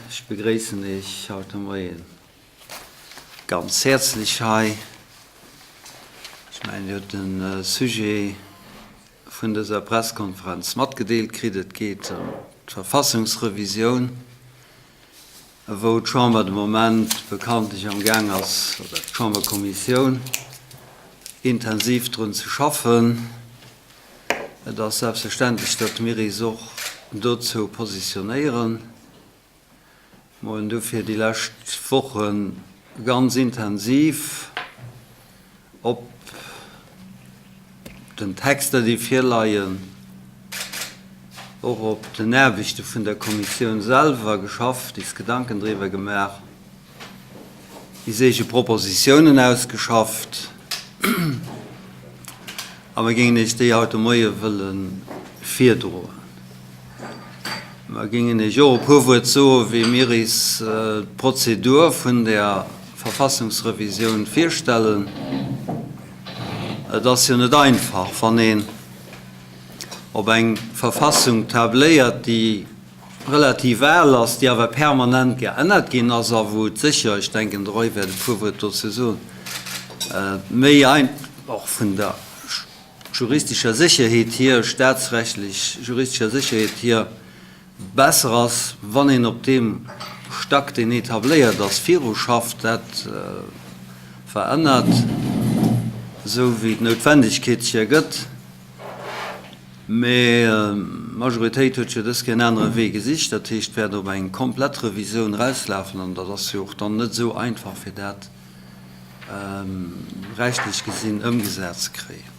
Ech begréissen Iech haut de Moien ganz häerzlech hei. Ech mengen, Dir hutt de Sujet vun dëser Presskonferenz matgedeelt kritt. Et geet ëm d'Verfassungsrevisioun, wou d'Chamber de Moment bekanntlech am Gaang ass, oder d'Chamberkommissioun, intensiv drun ze schaffen. Et ass selbstverständlech, datt mir eis och dozou positionéieren. Mer hunn dofir déi lescht Woche ganz intensiv op den Texter, déi virleien, och op den Aarbechte vun der Kommissioun selwer geschafft, is Gedanken driwwer gemaach, is eege Propositiounen ausgeschafft a mer géingen Iech déi haut de Moie wëlle virdroen. Mer géingen Iech och e puer Wuert soen, wéi mir is d'Prozedur vun der Verfassungsrevisioun virstellen. Et ass jo net einfach, wann een op eng Verfassung tabléiert, déi relativ al ass, déi awer permanent geännert ginn ass a wou et sécher, ech denken, de Roy wäert e puer Wuert dozou soen, méi ein, och vun der juristescher Sécherheet hier, staatsrechtlech juristescher Sécherheet hier, besser ass, wann een op deem Stack, deen etabléiert ass, viruschafft, dat verännert, esou wéi d'Noutwendegkeet sech ergëtt. Mä d'Majoritéit huet jo dës Kéier en anere Wee gesicht, dat heescht, wäert op eng komplett Revisioun erauslafen, an dat ass jo och dann net esou einfach, fir dat rechtlech gesinn ëmgesat ze kréien.